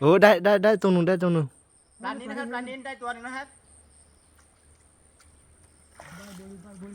โอ้ ได้ ได้ ได้ตัวหนึ่ง ได้ตัวหนึ่ง ปลานิลนะครับ ปลานิลได้ตัวหนึ่งนะครับ ได้ตัวหนึ่ง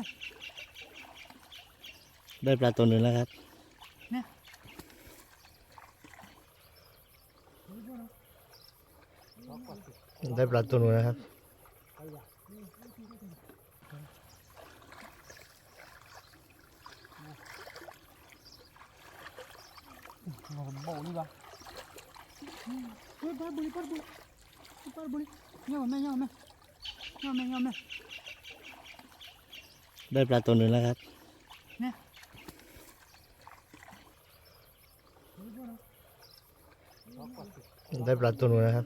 ได้ปลาตัวหนึ่งแล้วครับ ได้ปลาตัวหนึ่งนะครับ ได้ปลาตัวหนึ่งแล้วครับ ได้ปลาตัวหนึ่งนะครับ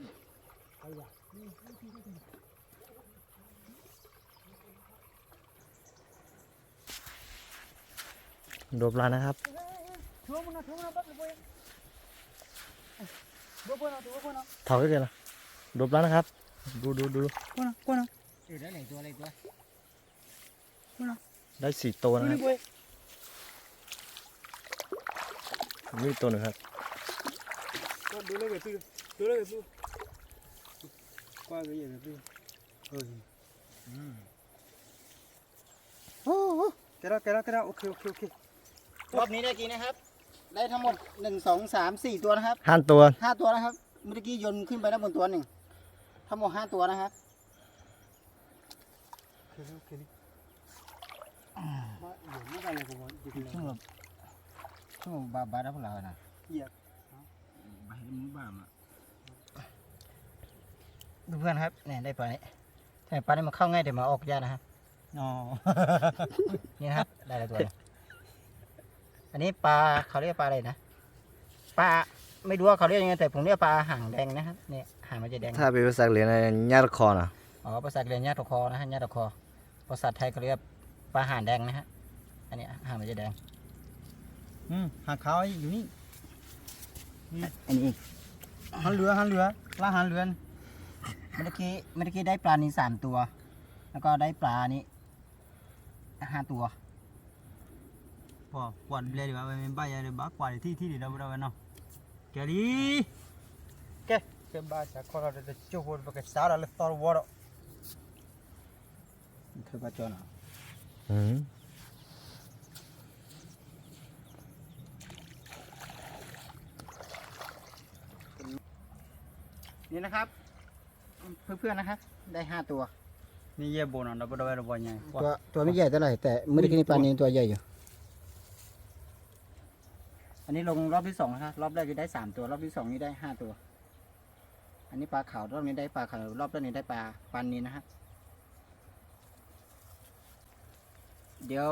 โดนปลานะครับ เถาก็เกินละ โดนปลานะครับ ดูดูดูดู ได้สี่ตัวนะครับ นี่ตัวหนึ่งครับ โอ้โห แกะแล้ว แกะแล้ว แกะแล้ว โอเค โอเค โอเค รอบนี้ได้กินนะครับ ได้ทั้งหมด หนึ่ง สอง สาม สี่ ตัวนะครับ ห้าตัว ห้า ตัวนะครับ เมื่อกี้โยนขึ้นไปด้านบนตัวหนึ่ง ทั้งหมด ห้า ตัวนะครับ โอเค โอเค ဘၣ်ဘၣ်ဒၣ်ဖလာ်ဝဲနၤ ဘၣ်ဘၣ်ဒၣ်ဖလာ်ဝဲနၤ ဘၣ်ဟဲမူဘၣ်မး เพื่อนๆครับ เนี่ย ได้ปลานี้ ทำไมปลานี่มันเข้าง่ายแต่มันออกยากนะครับ อ๋อ นี่นะครับ ได้แล้วตัวหนึ่ง อันนี้ปลา เขาเรียกปลาอะไรนะ ปลา ไม่รู้ว่าเขาเรียกยังไง แต่ผมเรียกปลาหางแดงนะครับ เนี่ย หางมันจะแดง ถ้าเป็นภาษากะเหรี่ยงนะ ညၣ်တခီ นะ อ๋อ ภาษากะเหรี่ยง ညၣ်တခီ นะฮะ ညၣ်တခီ ภาษาไทยเขาเรียกปลาหางแดงนะฮะ อันนี้หางมันจะแดง อืม หางขาวอยู่นี่ อืม อันนี้อีก หางเหลือง หางเหลือง ปลาหางเหลือง เมื่อกี้ เมื่อกี้ได้ปลานิลสามตัว แล้วก็ได้ปลานี้ห้าตัว ပှၤကွၢ်တဘျဲဒံးဘၣ် ဝဲမ့ၢ်ဘၣ်ယၤဒီး ဘၣ်ကွၢ်ဒံးထံၣ်ထံၣ်ဒံးဒီး ဝဲဒၣ်ဝဲနီၤ ကဲလံ ကဲ ကဲဘၣ်စးခီၣ်ထီၣ်ဒီး တကၠိၢ်ဖိ ပကစးဒီးလၢသီတဝီဒီး ခဲဘၣ်ကၠီနီၤ อืม นี่นะครับ เพื่อนๆนะครับ ได้ห้าตัว นี่เย่โบนอ่ะ เราไปดูไว้เราบอลไง ตัว ตัวไม่ใหญ่เท่าไหร่ แต่เมื่อกี้นี้ปลานิลตัวใหญ่อยู่ อันนี้ลงรอบที่สองนะครับ รอบแรกจะได้สามตัว รอบที่สองนี่ได้ห้าตัว อันนี้ปลาขาว รอบนี้ได้ปลาขาว รอบแรกนี้ได้ปลา ปลานิลนะครับ เดี๋ยว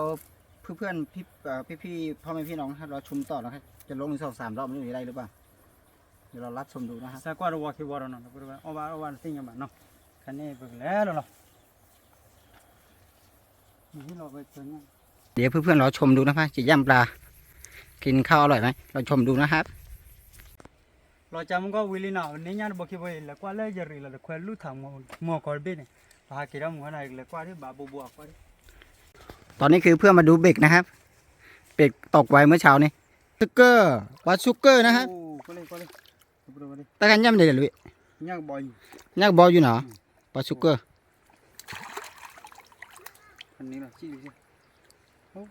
เพื่อนๆพี่เอ่อพี่ๆพ่อแม่พี่น้องนะครับ รอชมต่อนะครับ จะลงอีกสองสามรอบ ไม่รู้จะได้หรือเปล่า เดี๋ยวเรารับชมดูนะครับ စးကွၢ်တဝီခံဝီဒီးနီၤ အီၣ်ဘၣ် အီၣ်ဘၣ်သ့ၣ်ညါဘၣ်နီၤ ခါန့ၣ်ပကလဲၤလီၤလီၤ เดี๋ยวเพื่อนๆรอชมดูนะครับ จะย่ำปลา กินข้าวอร่อยไหม รอชมดูนะครับ လီၤကၢ်မူကီၢ်ဝံၤလံနီၤ န့ၢ်ညါတဘိခံဘိအံၤ လဲၤကွၢ်လၢယရံးလီၤ တခွဲလူၢ်ထးမီၢ်ကီၢ်တဘ့ၣ်န့ၣ် ပဟးက့ၤထီၣ်မူဝဲနီၤ လဲၤကွၢ်ဒ်ဘၣ်ဘိဘိအကွၢ်ဒ် ตอนนี้คือเพื่อนมาดูเบ็ดนะครับ เบ็ดตกไว้เมื่อเช้านี้ ซูเกอร์ ปลาซูเกอร์นะครับ โอ้ ก็เลย ก็เลย ก็เลย ตะกันย่ำเดี๋ยวเลย ညၣ်ကဘီယူၤ ညၣ်ကဘီယူၤနီၤ อืม ပှၤဆူၣ်ကၢၢ် ဖဲန့ၣ်လီၤ ကြည့် ကြည့် ဟိုး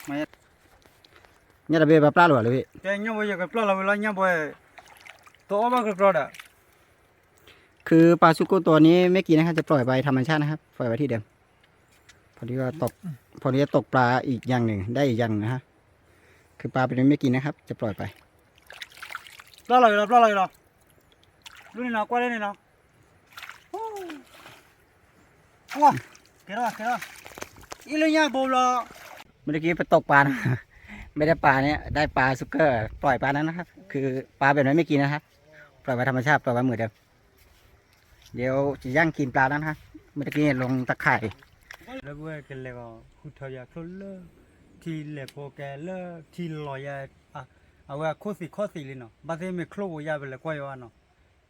မၤယါ ညၣ်တဘ့ၣ်ပပျၢ်လီၤဘၣ်လၢဝဲ ကဲညၣ်ဘိယကပျၢ်လီၤဝဲလီၤ ညၣ်ဘိ တအီၣ်ဘၣ်ကြၢးကြၢးဒီး คือปลาสุโขตัวนี้ไม่กินนะครับ จะปล่อยไปธรรมชาตินะครับ ปล่อยไว้ที่เดิม พอดีว่าตก พอดีจะตกปลาอีกอย่างหนึ่ง ได้อีกอย่างหนึ่งนะฮะ คือปลาเป็นไม่กินนะครับ จะปล่อยไป ပျၢ်လီၤဝဲလီၤ ပျၢ်လီၤဝဲလီၤ လူန့ၣ်နီၤ ကွၢ်လၢန့ၣ်နီၤ ကဲထီၣ် ကဲထီၣ် အံၤလၢညၣ်ဘိလီၤ เมื่อกี้ไปตกปลานะ ไม่ได้ปลาเนี่ย ได้ปลาสุกเกอร์ ปล่อยปลานั้นนะครับ คือปลาแบบนั้นไม่กินนะครับ ปล่อยไว้ธรรมชาติ ปล่อยไว้เหมือนเดิม เดี๋ยวจะย่างกินปลาแล้วนะครับ เมื่อกี้ลงตะข่าย လၢပဝဲကလဲၤဂီၤ ဃုထၢယၤချိၣ်လၢ ထံလဲၤဖိကဲလၢ ထံလီၤယၤ အဝဲအခိၣ်သ့ၣ်ခီၣ်သ့ၣ်လံနီၤ ဘၣ်သ့ၣ်မ့ၢ်ချိၣ်ဝဲယၤပလဲၤကွၢ်ယၤနီၤ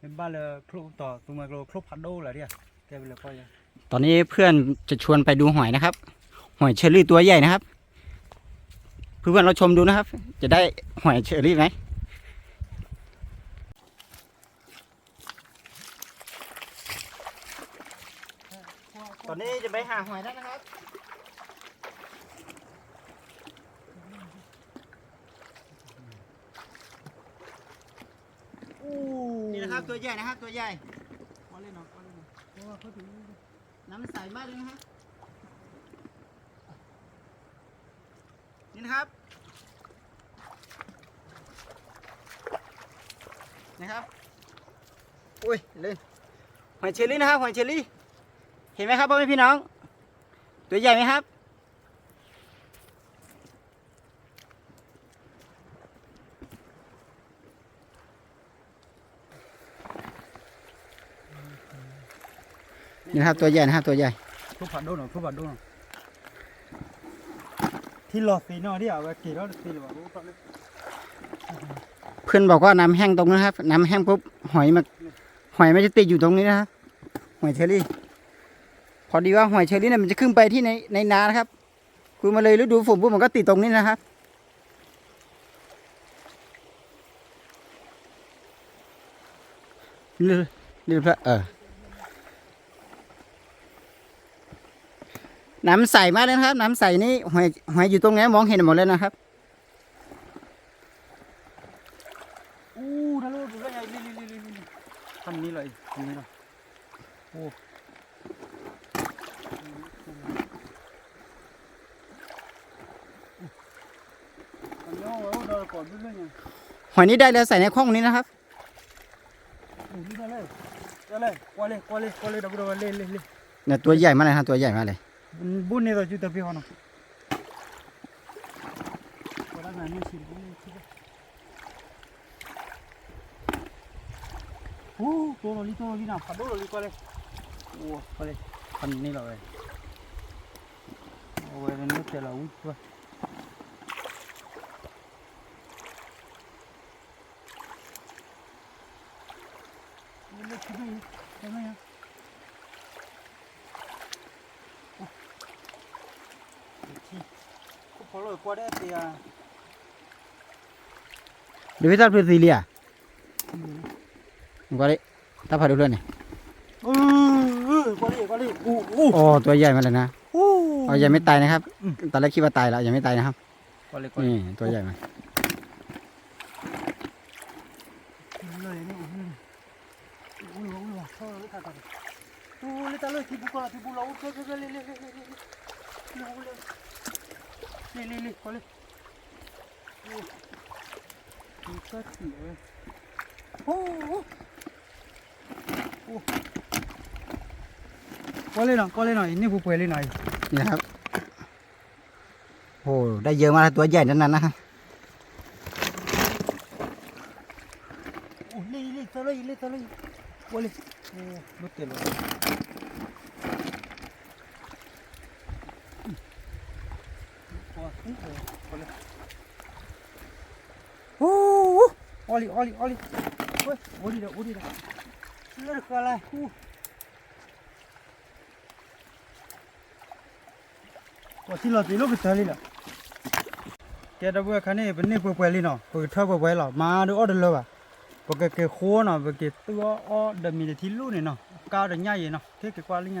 မ့ၢ်ဘၣ်လၢချိၣ်တီၤ သူမွဲကျိချိၣ်ဖးဒိၣ်လၢၤဒၣ် ကဲပလဲၤကွၢ်ယၤ ตอนนี้เพื่อนจะชวนไปดูหอยนะครับ หอยเชอรี่ตัวใหญ่นะครับ เพื่อนๆลองชมดูนะครับ จะได้หอยเชอรี่ไหม ตอนนี้จะไปหาหอยแล้วนะครับ นี่นะครับ ตัวใหญ่นะครับ ตัวใหญ่ น้ำใสมากเลยนะครับ นี่นะครับ นะครับ อุ้ย ลื่น หอยเชอรี่นะครับ หอยเชอรี่ เห็นไหมครับพ่อแม่พี่น้อง ตัวใหญ่ไหมครับ นี่นะครับ ตัวใหญ่นะครับ ตัวใหญ่ ချိၣ်ဖးဒိၣ်နီၤ ချိၣ်ဖးဒိၣ်နီၤ ထံလီၤသ့ၣ်နီၤ ဒ်အဝဲက့ၤထီၣ်တသ့ เพื่อนบอกว่าน้ำแห้งตรงนี้นะครับ น้ำแห้งปุ๊บ หอยมัน หอยมันจะติดอยู่ตรงนี้นะครับ หอยเชอรี่ พอดีว่าหอยเชอรี่เนี่ยมันจะขึ้นไปที่ใน ในนานะครับ คือมาเลยฤดูฝนปุ๊บมันก็ติดตรงนี้นะครับ นี่ นี่พระ เออ น้ำใสมากเลยนะครับ น้ำใสนี่ หอย หอยอยู่ตรงนี้ มองเห็นหมดเลยนะครับ အိၣ် တၢ်လၢ တၢ်လၢ လံ လံ လံ လံ လံ ဖးန့ၢ်လီၤ ဖးန့ၢ်လီၤ အိၣ် หอยนี่ได้แล้วใส่ในข้องนี้นะครับ เนี่ยตัวใหญ่มากเลยฮะ ตัวใหญ่มากเลย ဘူးန့ၣ်ဒီး ကျူတပီၤနီၤ အိၣ် တိၢ်လီၤလံ တိၢ်လီၤလံနီၤ ဖးဒိၣ်လီၤလံ ကွၢ်လၢ အိၣ် ကွၢ်လၢ ဖးန့ၢ်လီၤဝဲ အဝဲန့ၣ်တဲလီၤဝံၣ်ကွၢ် လၢခံဒိၣ် တမ့ၢ် ဒီးဝံသးဖျၢၣ်သံလံဧါ, ကွၢ်လံ, တၢ်ဖးဒိၣ်ဖျၢၣ်န့ၣ်, အိ ตัวใหญ่มากเลยนะ, อ๋อ ยังไม่ตายนะครับ,ตอนแรกคิดว่าตายแล้ว ยังไม่ตายนะครับ, นี่ ตัวใหญ่มาก လၢတၢ်လၢထံဘူကီၢ်လီၤ ထံဘူလီၤ အိၣ် လၢ လၢ လၢ လၢ လၢ လၢ လၢ လၢ လၢ လၢ လၢ လၢ ကွၢ်လံနီၤ ကွၢ်လံနီၤ န့ၢ်ပှဲၤပှဲၤလံနီၤ นี่นะครับ, โอ้ ได้เยอะมากนะ ตัวใหญ่ทั้งนั้นนะครับ အိၣ် လံ လံ သၢလၢအံၤ လံ သၢလၢအံၤ ကွၢ်လံ အိၣ် လၢတဲာ်လီၤ အိၣ် အီလံ အီလံ အီလံ အိၣ်ဒံးဒီး အိၣ်ဒံးဒီး လၢတဃၢလၢ အိၣ် ပှၤထံၣ်လီၤသံးလိာ်ကတၢၢ်လံလီၤ, ကဲဒီပုၢ်ဝဲၢ်ခါန့ၣ် ပန့ၢ်ပှဲၤပှဲၤလံနီၤ ပကထၢပှဲၤပှဲၤလီၤ မၤဒုးအီၣ်တလၢဘၣ်, ပကက့ၤဃိနီၤ ပက့ၤသူအီၣ်အီၣ်ဒီးမံၤတထံလူၢ်န့ၣ်နီၤ ကါဒီးညၣ်ယဲနီၤ က့ၤက့ၤကွၢ်လၢည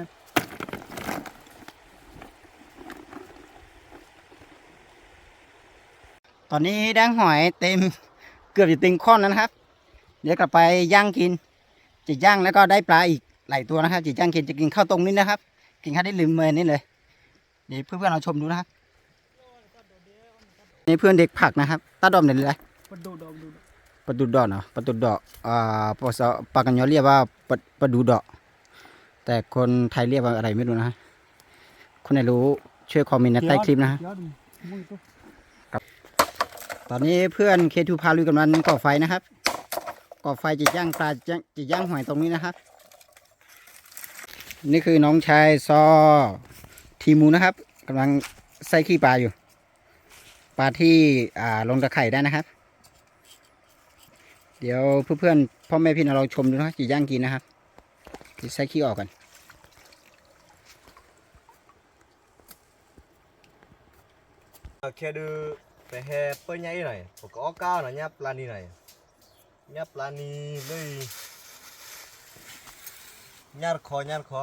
ါ တ ตอนนี้ได้หอยเต็ม เกือบจะเต็มข้อนแล้วนะครับ เดี๋ยวกลับไปย่างกิน จะย่างแล้วก็ได้ปลาอีกหลายตัวนะครับ จะย่างกิน จะกินข้าวต้มนี่นะครับ กินข้าวได้ลืมเมินนี่เลย เดี๋ยวเพื่อนๆเราชมดูนะครับ นี่เพื่อนเด็กผักนะครับ ต้าดอมเดี๋ยวเลย ပဒိၣ်ဒီး ပဒိၣ်ဒီး ပဒိၣ်ဒီးနော် ပဒိၣ်ဒီး အာ ပစ- ပှၤကညီเรียกว่า ပ- ပဒိၣ်ဒီး แต่คนไทยเรียกว่าอะไรไม่รู้นะ คนไหนรู้ช่วยคอมเมนต์นะใต้คลิปนะ ตอนนี้เพื่อนเคทูพาลุยกำลังก่อไฟนะครับ ก่อไฟจะย่างปลา จะย่าง จะย่างหอยตรงนี้นะครับ นี่คือน้องชายซอ ทีมูนะครับ กำลังใส่ขี้ปลาอยู่ ปลาที่ อ่า ลงตะข่ายได้นะครับ เดี๋ยวเพื่อนๆพ่อแม่พี่น้องเราชมดูนะ จะย่างกินนะครับ จะใส่ขี้ออกกัน ခဲဒုး ပဟဲပၢညါအံၤနီၤ ပကအီၣ်ကၢ်နီၤ ညၣ်ပျၢ်နံၤနီၤ ညၣ်ပျၢ်နံၤလၢ ညၣ်တခီ ညၣ်တခီ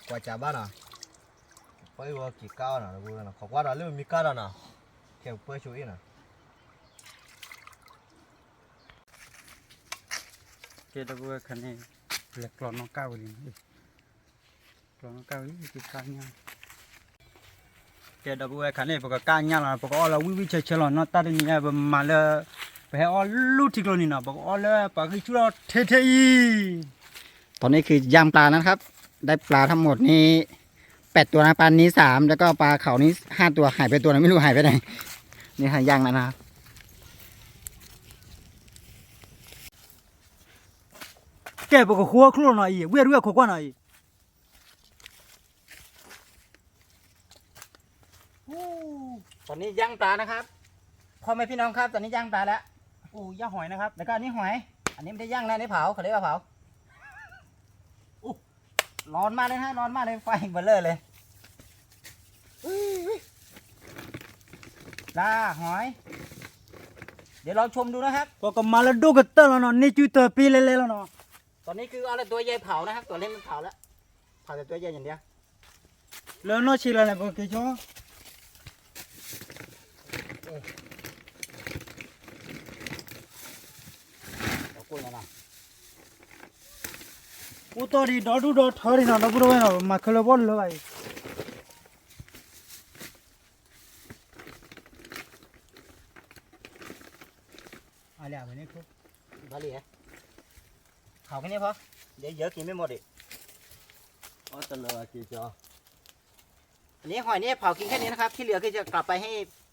ကွၢ်စၢ်ဘၣ်နီၤ ပၢအံၤဝဲက့ၤကၢ်အီၤနီၤ ခိးကွၢ်ဒီးလၢမ့ၢ်ကၢ်ဒီးနီၤ ခဲပၢဆိအံၤနီၤ ကဲဒီပုၢ်ဝဲၢ်ခါန့ၣ် လဲၤကျီနီၢ်ကၢ်ဝံၤလံ ကျီနီၢ်ကၢ်ဝံၤ က့ၤကၢ်ညၣ် ကဲဒီပုၢ်ဝဲၢ်ခါန့ၣ် ပကကၢ်ညၣ်လီၤ ပကအီၣ်လၢဝံၣ်ဝံၣ်ဆၢဆၢလီၤ နီၢ်တၢ်တနံၤညါ ပမၤလၢ ပဟဲအီၣ်လူၢ်ထံကျိနံၤနီၤ ပကအီၣ်လၢပှၤဂံၢ်ဆူၣ်ထီၣ်ထဲထဲအံၤ ตอนนี้คือย่างปลานะครับ ได้ปลาทั้งหมดนี้ แปดตัวนะ ปลานี้สาม แล้วก็ปลาเขานี้ห้าตัว หายไปตัวหนึ่ง ไม่รู้หายไปไหน นี่ฮะ ย่างแล้วนะครับ ကဲ ပကဃိချိၣ်နီၤအံၤ ဝံၣ်အဒုဝဲခိးကွၢ်နီၤအံၤ ตอนนี้ย่างปลานะครับ พ่อแม่พี่น้องครับ ตอนนี้ย่างปลาแล้ว โอ้ ย่างหอยนะครับ แล้วก็อันนี้หอย อันนี้ไม่ได้ย่างนะ อันนี้เผา เขาเรียกว่าเผา โอ้ ร้อนมากเลยนะฮะ ร้อนมากเลย ไฟเบลเลอร์เลย ปลา หอย เดี๋ยวลองชมดูนะครับ ပကမၤလၢဒိၣ်ကတၢၢ်လီၤနီၤ န့ၢ်စုတၢ်ပ့လဲလဲလီၤနီၤ ตอนนี้คือเอาแต่ตัวใหญ่เผานะครับ ตัวเล็กมันเผาแล้ว เผาแต่ตัวใหญ่อย่างเดียว လၢနီၢ်ဆံးလၢ်န့ၣ် ပကက့ၤဆိ အိၣ်တီၢ်ဒံးဒီဒူၣ်ဒီထၢဒံးနီၤ ဒီပုၢ်ဒီဝဲၢ်နီၤ မၤခဲလၢာ်ဘီၣ်လၢာ်ဘၣ်အံၤ အလၢအဝဲန့ၣ်ခိၣ် ဘာလဲ เผาแค่นี้พอ เดี๋ยวเยอะกินไม่หมดอีก อ๋อ แต่เหลือกี่จอ อันนี้หอยนี่เผากินแค่นี้นะครับ ที่เหลือคือจะกลับไปให้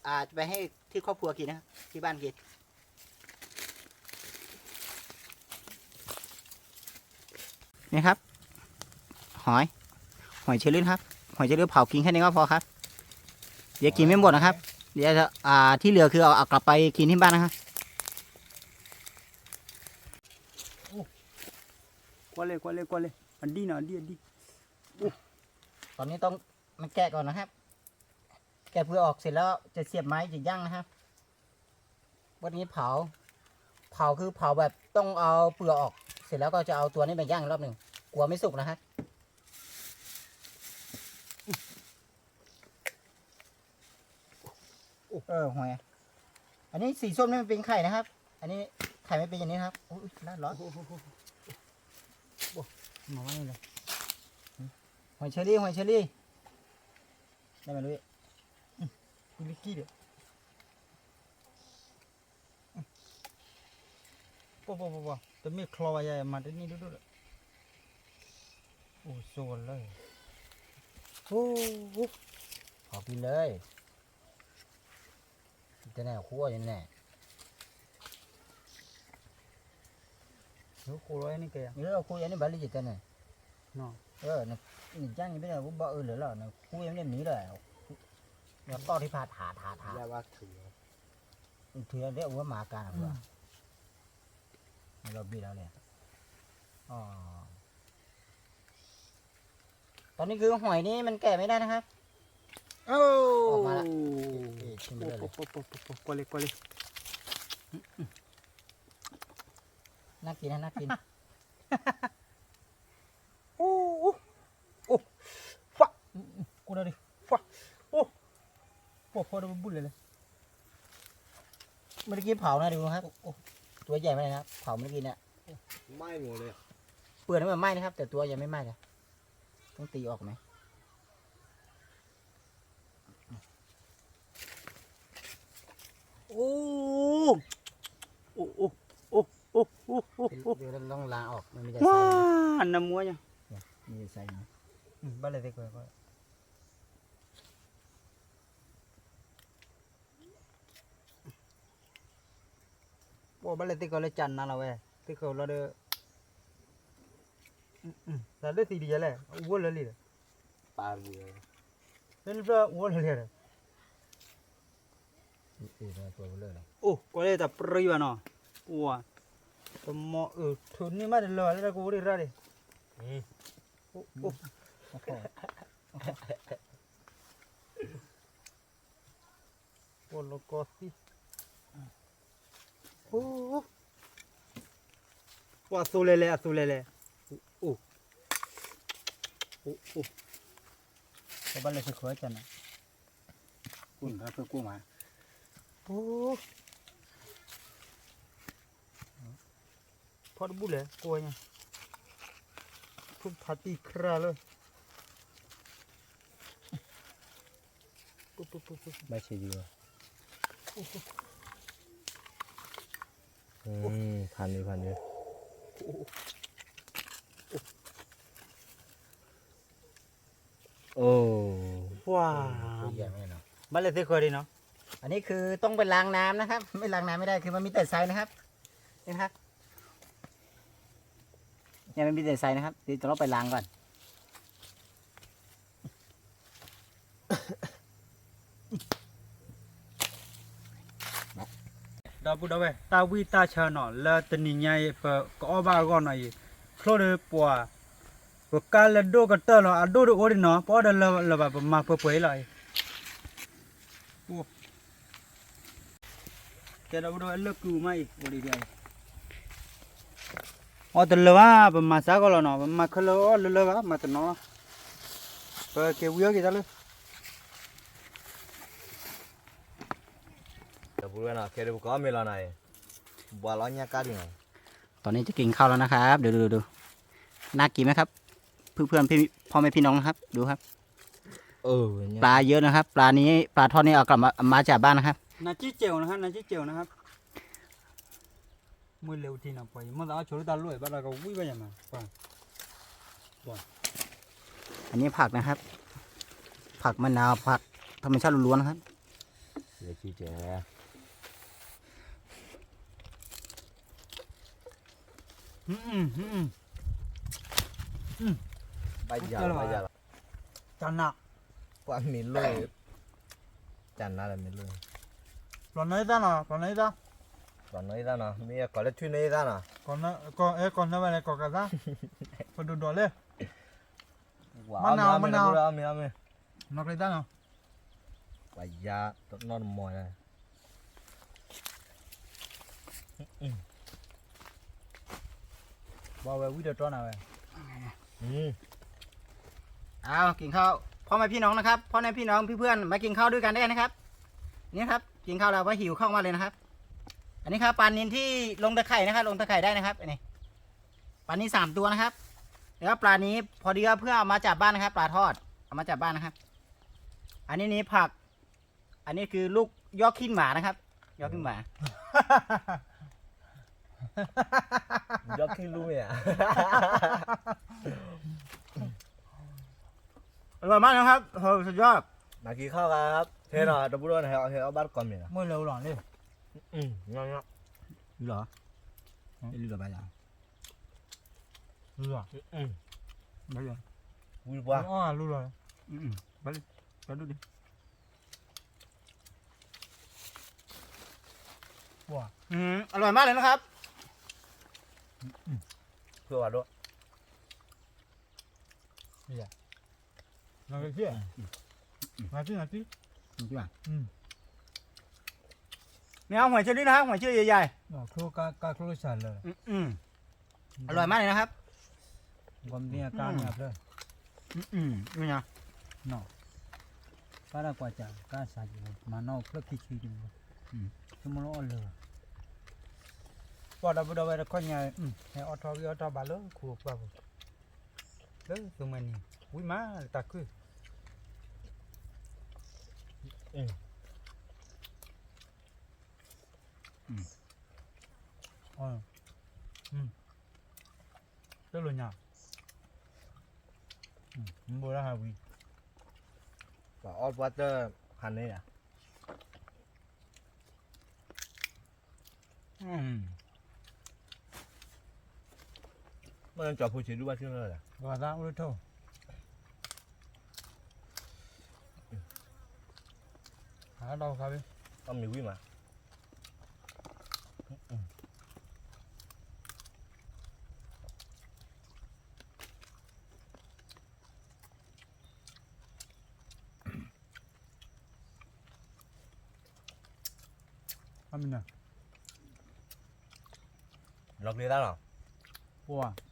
อ่า จะไปให้ที่ครอบครัวกินนะครับ ที่บ้านกิน นี่ครับ หอย หอยเชอรี่นะครับ หอยเชอรี่เผากินแค่นี้ก็พอครับ เดี๋ยวกินไม่หมดนะครับ เดี๋ยวจะ อ่า ที่เหลือคือเอา เอากลับไปกินที่บ้านนะครับ ကွၢ်လဲၣ် ကွၢ်လဲၣ် ကွၢ်လဲၣ် အဒံၣ်နီၤ အဒံၣ် အဒံၣ် ตอนนี้ต้องมาแกะก่อนนะครับ แกะเปลือกออกเสร็จแล้วจะเสียบไม้จะย่างนะครับ วันนี้เผา เผาคือเผาแบบต้องเอาเปลือกออก เสร็จแล้วก็จะเอาตัวนี้มาย่างอีกรอบหนึ่ง กลัวไม่สุกนะครับ เออ หอย อันนี้สีส้มนี่มันเป็นไข่นะครับ อันนี้ไข่ไม่เป็นอย่างนี้นะครับ อุ๊ย ร้อน มาไว้เลย หอยเชอรี่ หอยเชอรี่ ได้ไหมลูก อืม ดูลิกกี้เดี๋ยว ပှၤ ပှၤ ပှၤ ပှၤ တမ့ၢ်ချီဝဲယၤ မၤတန့ၢ်ဒိၣ်ဒိၣ်ဒီး အိၣ်စိဝဲလၢ အိၣ် ဖီကံလၢ တဲန့ၣ် ဃူအီၣ်ယန့ၣ် ဃူအီၣ်န့ၣ်ကဲ ဃူအီၣ်န့ၣ် ဘၣ်လံယတဲန့ၣ် နကၢ်န့ၣ်ဘၣ်န့ၣ် ဘၣ်အၢလၢာ်လီၤ နဃူအီၣ်န့ၣ်မံလီၤ နတီၢ်ထံဖးထးထးထး ထုးလီၤဒ်အဝဲမၤကါန့ၣ် လီၤဘ့ၣ်လီၤလဲၣ် อ๋อ ตอนนี้คือหอยนี่มันแกะไม่ได้นะครับ โอ้ ออกมาละ เอ๊ะ ชิมไปเลย ကွၢ်လဲၣ် ကွၢ်လဲၣ် น่ากินนะ น่ากิน အိၣ် အိၣ် အိၣ် ဖး ကူဒီးဒံး ဖး အိၣ် ဖီဖီဒီးဘုလဲၣ်လဲၣ် ဟဲ เมื่อกี้เผานะดูครับ โอ้ ตัวใหญ่มากเลยนะครับ เผาเมื่อกี้เนี่ย ไหม้หมดเลย เปลือกมันไหม้นะครับ แต่ตัวยังไม่ไหม้เลย ต้องตีออกไหม โอ้ โอ้ โอ้ โอ้ โอ้ โอ้ โอ้ เดี๋ยวเราต้องล้างออก มันมีแต่ไส้ ว้า นะ น้ำมัวเนี่ย เนี่ย มีแต่ไส้นะ อืม บ้านเลยสิ ပှၤဘၣ်လဲၣ်သ့ၣ်ကီးလၢကၢ်နါလီၤဝဲ, သ့ၣ်ကီးလီၤဒီး, တၢ်လၢသံဒ်ယဲလဲၣ်, အဝဲလၢာ်လံဒီး, ပာ်လံ, လၢနဖျၢၣ်အဝဲလၢာ်လံဒီး, အိၣ်ကီးလၢတၢ်ပြံဘၣ်နီၤ, ပှၤ, ပမီၢ်အၢထိၣ်န့ၢ်မးတလၢာ်ဘၣ်လၢတၢ်ကဝီၤရ့ၣ်ရၣ်န့ၣ်, အိၣ်, အိၣ်, အိၣ်, အိၣ်, ပှၤလီၤကီသံၣ်, အိၣ်, ပှၤအသိလဲၣ်လဲၣ် အသိလဲၣ်လဲၣ်, အိၣ်, အိၣ်, အိၣ်, ပဘၣ်လဲၤသ့ၣ်ခိၣ်ဝဲကၢ်နါ, ကိၢ်နါဖဲကိၢ်မး, အိၣ်, ဖီတဘူၣ်လဲၣ် ကိၢ်ဝဲညါ, ဖုဖးတံၢ်ခရၣ်လၢ ဘၣ်ဆံးဒံးဘၣ်, ဖးန့ၢ် ဖးန့ၢ်, အိၣ်, ဘၣ်လဲၤသ့ၣ်ခိၣ်ဒံးနီၤ, อันนี้คือต้องไปล้างน้ำนะครับ ไม่ล้างน้ำไม่ได้ คือมันมีแต่ไส้นะครับ นี่นะครับ เนี่ยมันมีแต่ไส้นะครับ เดี๋ยวจะต้องไปล้างก่อน ဒီပုၢ်ဒီဝဲၢ် တၢ်ဝံၣ်တၢ်ဆၢနီၤ လၢတနံၤညါအံၤ ပကအီၣ်ဘၣ်အဂီၢ်နီၤအံၤ, ချိၣ်ဒီးပှၤ, ပကါလၢဒိၣ်ကတၢၢ်လီၤ အဒိၣ်တအိၣ်ဒံးနီၤ ပအီၣ်ဒီးလၢၤဘၣ် ပမၤပှဲၤပှဲၤအံၤလီၤအံၤ, ကဲဒီပုၢ်ဒီဝဲၢ် လၢကုမးအံၤ အိၣ်ဒံးဒံးအံၤ, အီၣ်တလၢၤဘၣ် ပမၤစးဂီၢ်လီၤနီၤ ပမၤခဲလၢာ်အီၣ်လၢလၢဘၣ် မၤတနီၤလီၤ, ပက့ၤဝံအီၣ်က့ၤတၢ်လၢ ဒီပုၢ်ဝဲၢ်နီၤ ခဲဒုးပကအီၣ်မ့ၤလီၤနီၤ, ဘှါလီၤညၣ်ကါဒံးနီၤ, ตอนนี้จะกินข้าวแล้วนะครับ ดูดูดู น่ากินไหมครับ เพื่อนๆ พี่ พ่อแม่พี่น้องนะครับ ดูครับ เออ ปลาเยอะนะครับ ปลานี้ ปลาทอดนี่เอากลับมา มาจากบ้านนะครับ နာကျိၣ်စဲးအိၣ်นะครับ နာကျိၣ်စဲးအိၣ်นะครับ, မ့ၢ်လဲၤဝံၤထံနီၤ ပှၤယမ့ၢ်သးအီၣ်ဆိးလၢတၢ်လိၣ်ဘၣ်ဒီး ကဝံၣ်ဘၣ်ယမး, อันนี้ผักนะครับ ผักมะนาว ผักธรรมชาติล้วนๆนะครับ เดี๋ยวชี้แจงนะ อืมอืมอืมอืม ဘၣ်ယၤလီၤ ဘၣ်ယၤလီၤ ကၢ်နါ ပှၤမ့ၢ်လိၣ် ကၢ်နါလၢမ့ၢ်လိၣ် ပျီၢ်နၢအသၣ်နီၤ ပျီၢ်နၢအသၣ် ပျီၢ်နၢအသၣ်နီၤ မ့ၢ်ကီးလၢထွံၣ်နၢအသၣ်နီၤ ကီးနၢ ကီး အဲ ကီးနၢဝဲန့ၣ် ကီးကၢ်သၣ် ပဒိၣ်ဒိၣ်လၢ မနၤ မနၤ မ့ၢ် မ့ၢ် နီၢ်ကလံသၣ်နီၤ ပှၤယါ တနီၢ်တမီၤ ဘၣ်ဝဲဝံၣ်ဒီးတီနၤဝဲ อืม เอา กินข้าว พ่อแม่พี่น้องนะครับ พ่อแม่พี่น้องเพื่อนๆ มากินข้าวด้วยกันได้นะครับ นี่ครับ กินข้าวแล้วก็หิวข้าวมากเลยนะครับ อันนี้ครับ ปลานิลที่ลงตะข่ายนะครับ ลงตะข่ายได้นะครับ อันนี้ ปลานิลสามตัวนะครับ แล้วปลานี้พอดีว่าเพื่อนเอามาจากบ้านนะครับ ปลาทอด เอามาจากบ้านนะครับ อันนี้นี่ผัก อันนี้คือลูกยอดขี้หมานะครับ ยอดขี้หมา ยอดขี้ลูกเนี่ย อร่อยมากนะครับ โห สุดยอด มากินข้าวกันครับ เทหน่อย ตะบุโดน ให้เอา ให้เอาบ้านก่อนเนี่ย မ့ၢ်လဲၤအိၣ်လီၤန့ၣ် อืม งั้นๆ လူလီၤ อืม လူလီၤဘၣ်ယၤ လူလီၤ อืม ဘၣ်ယၤ ဝံပှၤ အီၣ်လူလီၤ อืม ဘၣ်လီၤ ဘၣ်ဒိၣ်ဒံး อืม อร่อยมากเลยนะครับ อืม เพื่อว่าด้วย นี่แหละ น้องเชื่อ มาสิ มาสิ อืม ไม่เอาหัวเชอรี่นะครับ หัวเชอรี่ใหญ่ๆ อ๋อ ครัวกา กาครัวสั่นเลย อืม อืม อร่อยมากเลยนะครับ ความเนี่ยกาเนี่ยเพื่อ อืม อืม นี่นะ เนาะ ကါဒၣ်ကွၢ်စၢ် ကါစၢ်က့ၤ မၤနီၣ်ဖျၢၣ်ခံဆံက့ၤ ဆိကမိၣ်လၢအီၣ်လၢာ်ဘၣ်, ပှၤဒီပုၢ်ဒီဝဲၢ်တခီညါ, ဟဲအီၣ်ထီၣ်ဂံၢ်အီၣ်ထီၣ်ဘါလၢခိအပှၢ်ပူၤ, လၢသုးမွဲနံၤ, ဝံၤမးလၢတၢ်ခုၣ် တလိာ်ညါ, ဘိလၢဟးဝံၤ, ပှၤအီၣ်ပှၤတဟးန့ၣ်ဧါ, မ့ၢ်ကၠီၤဖိဆံးဒုဘၣ်ဆ့ၣ်နီၤ, ပှၤသးအိၣ်လၢထိၣ်, ဟးဒီးခါဝံၤ, အီၣ်မ့ၤဝံၤမး အမနၤ, နီၢ်ကျ့သၣ်လီၤ, ပှၤ,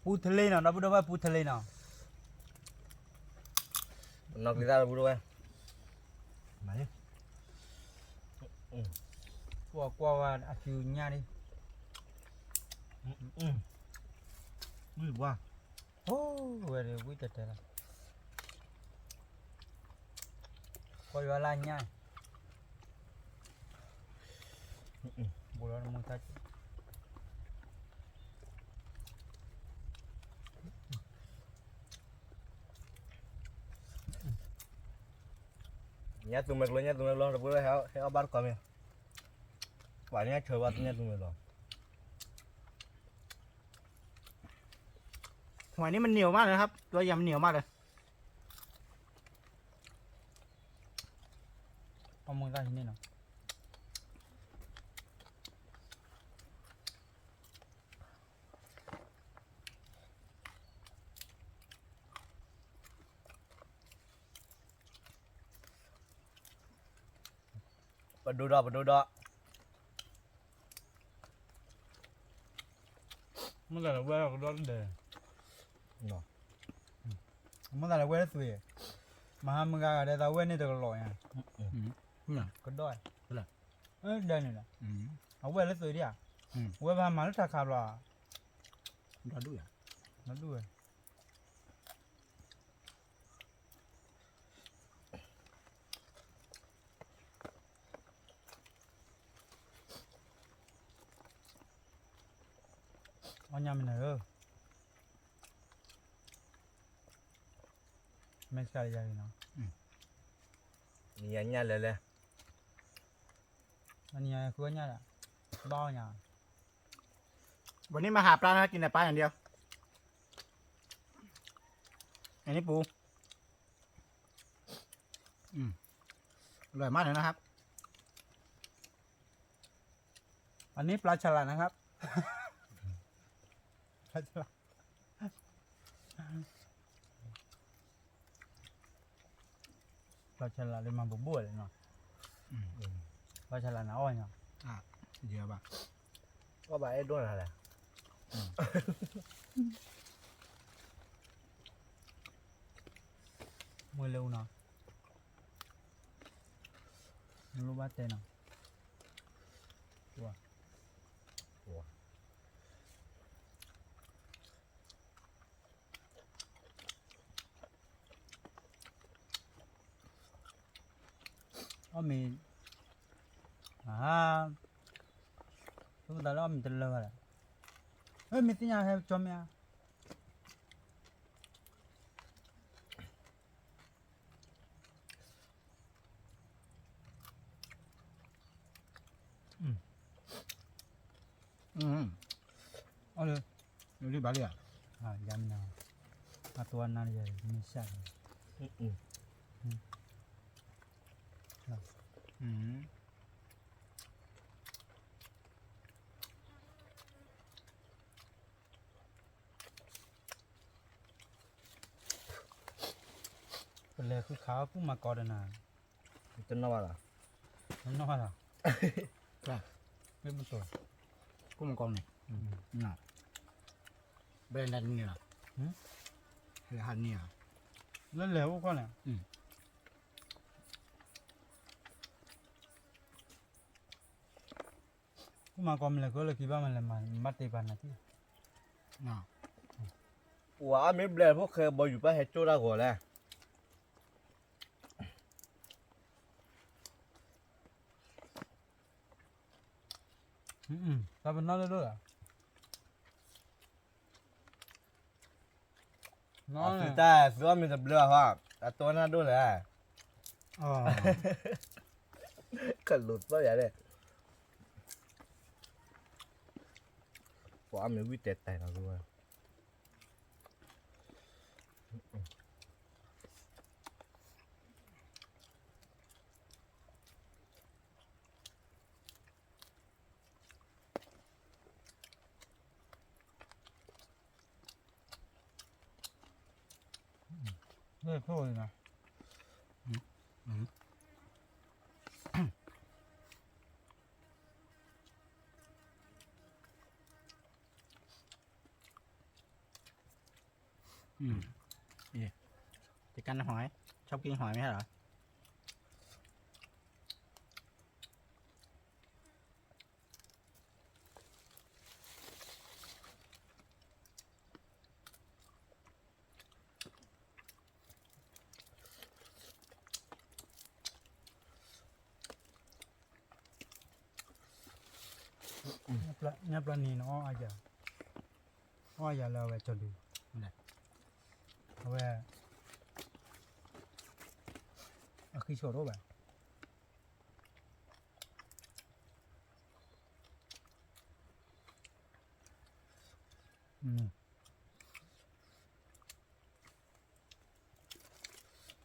ပူထလ့နီၤ ဒီပုၢ်ဒီဝဲၢ် ပူထလ့နီၤ, နီၢ်ကျ့သၣ်ဒီပုၢ်ဒီဝဲၢ်, မၤလံ, ကွၢ်ကွၢ်ဝဲအစုညၣ်လံ, ဝံၤဝါ, အိၣ်ဝဲဒီးဝံၤတဲတဲလီၤ, ကီၢ်ယွၤလၢညၣ်, ဘူးလီၤမူတၢ်, ညၣ်သူမဲာ်ကျိ ညၣ်သူမဲာ်ကျိ တပှဲၤဝဲဟဲအီၣ်ဘၣ်တကီၢ်မ့ၢ်, ပှၤညၣ်ဆၢဘၣ်သူညၣ်သူမဲာ်ကျိ, วันนี้มันเหนียวมากเลยนะครับ ตัวใหญ่มันเหนียวมากเลย အမုၢ်သၣ်ဟံးန့ၢ်နီၤ, ပဒိၣ်ဒီး ပဒိၣ်ဒီး, မ့ၢ်တၢ်လၢဝဲကဒီးတဒဲး, မ့ၢ်တၢ်လၢဝဲတသွံၣ်, မဟါမုၢ်ဂၤဂၤဒဲးသးဝဲန့ၣ်တကလီၤညါ, ကဒီး, ဒဲးန့ၣ်လီၤ, အဝဲလၢသွံၣ်ဒံးဧါ, အဝဲပဟးမၤလၢတၢ်ခးဘျီ, ဒီဒူၣ်ယါ, ဒီဒူၣ်ဝဲ အီၣ်ညၣ်မနုၤဧၢ, မ့ၢ်စၢ်ယၤလံနီၤ, နံၤညါလဲၤလဲၤ, နံၤညါဃုအီၣ်ညၣ်ဒီး, ဘၣ်အီၣ်ညၣ်, วันนี้มาหาปลานะ กินแต่ปลาอย่างเดียว อันนี้ปู อืม อร่อยมากเลยนะครับ อันนี้ปลาฉลาดนะครับ ปลาฉลาด ပှၤဆၣ်လၢ်လၢမၤဘူးဘူးလဲၣ်နီၤ, ပှၤဆၣ်လၢ်နၤအီၣ်ညီ, ယဲဘၣ်, အီၣ်ဘၣ်အဲၣ်ဒိၣ်နၤလဲၣ်, မွေးလၢဦးနီၤ, မလိၣ်ဘၣ်တဲနီၤ, အီၣ်မ့ၤ, အါ, သုကသးလၢအီၣ်မ့ၤတလၢဘၣ်လဲၣ်, မ့ၢ်သ့ၣ်ညါဟဲကၠီမ့ၢ်ဧါ, အီၣ်လၢ, လၢဘၣ်လံဧါ, ယၤမနၤ, အသဝီနါယၤမ့ၢ်စၢ်, ပလဲၤဃုခးအီၣ်ကူၣ်မၤကီးဒီးနၤ, တနီၣ်ဘၣ်လီၤ, တနီၣ်ဘၣ်လီၤ, မ့ၢ်မတူၢ်, ကူၣ်မၤကီးန့ၣ်, ဘယ်နဲ့နေလား, ဟဲဟးနေလား, လၢလဲၤအိၣ်ခီန့ၣ်, อืม, မၤကီၢ်မလဲၣ်ကၢလၢကံဘၣ်မလဲၣ်မၤ ဘၣ်တ့ပာ်နၤတံၢ်, ပှၤအါမ့ၢ်ဘျဲၣ်ဖိခဲဘီယူၤပၢ်ဟဲကၠိတၢ်ဂီၤလဲၣ်, တၢ်ပနီၣ်လၢဒိၣ်လၢ သုတၢ်သုအီၣ်မ့ၤတဘျၢဟီ, အတိၢ်နၢ်ဒိၣ်လဲၣ်, ခလိာ်သီၣ်ယၤလဲၣ်, ပှၤအီၣ်မ့ၤဝံၣ်တဲာ်တဲာ်နီၤ, จะกั้นหอย ชอบกินหอยไหมครับเหรอ ညၣ်ပျၢ်နံၤနအီၣ်အါယၤ, အီၣ်အါယၤလၢအဝဲကၠီၤဒု, အဝဲ, အဃံဆိးတအိၣ်ဘၣ်.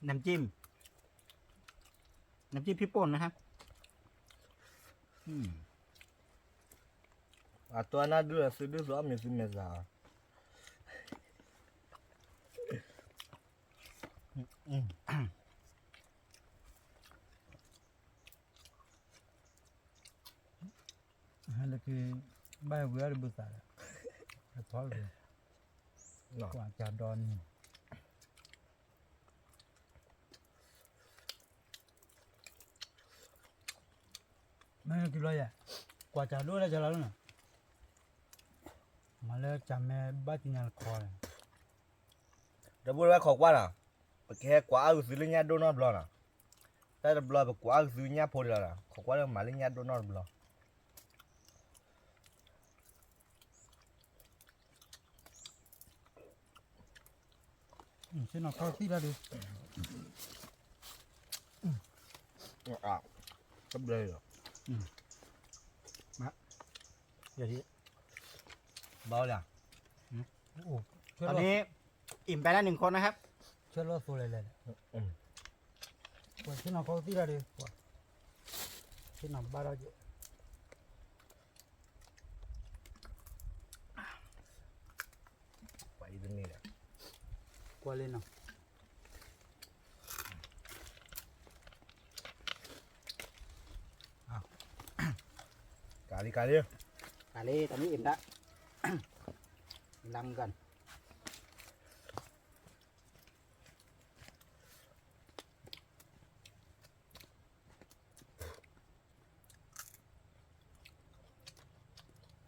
Nêm chim, nêm chim phí pôn nữa hả? အတိၢ်နၢ်ဒုၣ်လၢသုဒုၣ်သုအီၣ်မ့ၤသုမဲာ်သၣ်, လၢက့ၤ ဘၣ်ဝံၤအီၣ်တဘုသးဒီး, အထီက့ၤ, ကွၢ်ကဒီနံၤ, မ့ၢ်က့ၤဘျီယဲ, ကွၢ်ကဒီလၢကလီၤလၢနီၤ, မၤလၢကမဲဘၣ်သ့ၣ်ညါလၢခီန့ၣ် တဘိဝဲခိးကွၢ်နီၤ, ပကဟဲကွၢ်အါဂုာ်သုလၢညၣ်ဒိၣ်နီတဘျီနီၤ, တၢ်တဘျီပကွၢ်အါဂုာ်သုညၣ်ဖိဒံးလီၤ, ခိးကွၢ်လၢမၤလၢညၣ်ဒိၣ်နီတဘျီ. ဆ့ၣ်နီၤခီသံၣ်တၢ်ဒုး, တဘျီလီၤ, ဘၣ်လၢ ตอนนี้อิ่มไปแล้วหนึ่งคนนะครับ ဆဲလီၤသိးလဲၣ်လဲၣ်, ဆ့ၣ်နီၤခီသံၣ်တၢ်ဒုး, ဆ့ၣ်နီၤဘၣ်ထီၣ်က့ၤ ကွၢ်လံနီၤ, ကလံကလံ, ကလံ ตอนนี้อิ่มแล้ว ล้างกัน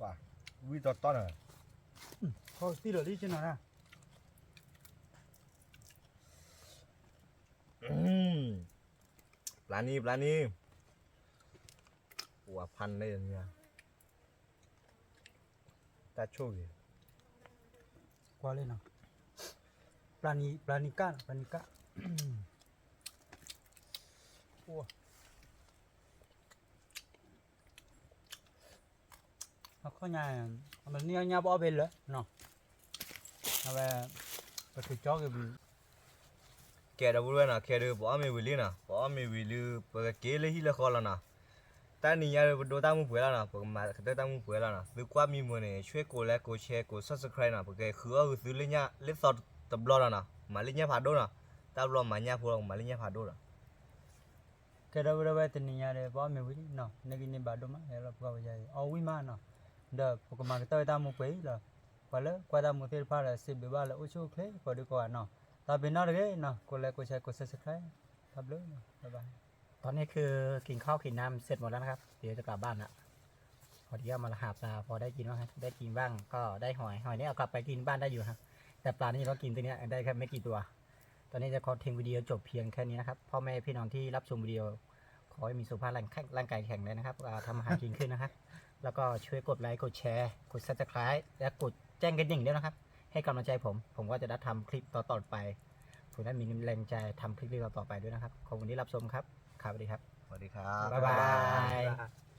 ဝံတီတီန့ၣ်, ခီသံၣ်လီၤလံကနၤ, ပျၢ်နံၤ ပျၢ်နံၤ, ပှၤဖးန့ၣ်, တၢ်ဆိၣ်ဂ့ၤ, ကွၢ်လံနီၤ, ပျၢ်နံၤ ပျၢ်နံၤကၣ် ပျၢ်နံၤကၣ်, အခီၣ်ညါ, အမနံၤညါပအီၣ်ဖဲလၢာ်နီၤ, အဝဲ, ပကကၠီက့ၤဘု, ကဲဒီပုၢ်ဝဲၢ်နီၤ, ခဲဒုးပအီၣ်မ့ၤဝံၤလံနီၤ, ပအီၣ်မ့ၤဝံၤလံ ပကက့ၤလၢဟံၣ်လၢဃီလီၤနီၤ, တၢ်နံၤညါဒုးပဒိတၢ်မူပှဲၤလီၤနီၤ, ပကမၤကတၢၢ်တၢ်မူပှဲၤလီၤနီၤ, သုကွၢ်မံမုာ်န့ၣ် ဆွဲကိးလဲကိးဆဲကိး subscribe နီၤ, ပကဃုအီၣ်ဂုာ်သုလၢညၣ်လၢသီတဘျီလီၤနီၤ, မၤလၢညၣ်ဖးဒိၣ်နီၤ, တၢ်ဘျီမၤညၣ်ဖိလီၤ ကမၤလၢညၣ်ဖးဒိၣ်လီၤ. ကဲဒီပုၢ်ဝဲၢ်တနံၤညါဒီး ပအီၣ်မ့ၤဝံၤလံနီၤ, န့ၢ်ဂံၢ်န့ၢ်ဘါဒိၣ်မး ဟဲလီၤပှၢ်ဝဲယၤအံၤ အီၣ်ဝံၣ်မးနီၤ, ဒီးပကမၤကတၢၢ်ဝဲတၢ်မူပှဲၤအံၤလီၤ. ပှၤလၢကွၢ်တၢ်မူသ့ၣ်တဖၣ်ဒီး စံးဘျုးဘၣ်လၢအိၣ်ဆူၣ်အိၣ်ချ့ကိးဒံကိးဂၤနီၤ, တၢ်ပ့ၤနီၣ်တဂ့ၤနီၤ, ကိးလဲကိးဆဲကိး subscribe တၢ်ဘျုး, bye bye. ตอนนี้คือกินข้าวกินน้ำเสร็จหมดแล้วนะครับ เดี๋ยวจะกลับบ้านละ พอดีเอามาหาปลาพอได้กินบ้างฮะ ได้กินบ้างก็ได้หอย หอยนี่เอากลับไปกินบ้านได้อยู่ฮะ แต่ปลานี่ต้องกินตัวเนี้ยได้แค่ไม่กี่ตัว ตอนนี้จะขอทิ้งวิดีโอจบเพียงแค่นี้นะครับ พ่อแม่พี่น้องที่รับชมวิดีโอ ขอให้มีสุขภาพร่างกายแข็งแรงนะครับ อ่า ทำมาหากินขึ้นนะครับ แล้วก็ช่วยกดไลค์ กดแชร์ กด Subscribe และกดแจ้งกระดิ่งด้วยนะครับ ให้กำลังใจผม ผมก็จะได้ทำคลิปต่อๆไป ผมได้มีแรงใจทำคลิปต่อๆไปด้วยนะครับ ขอบคุณที่รับชมครับ ครับ สวัสดีครับ สวัสดีครับ บ๊ายบาย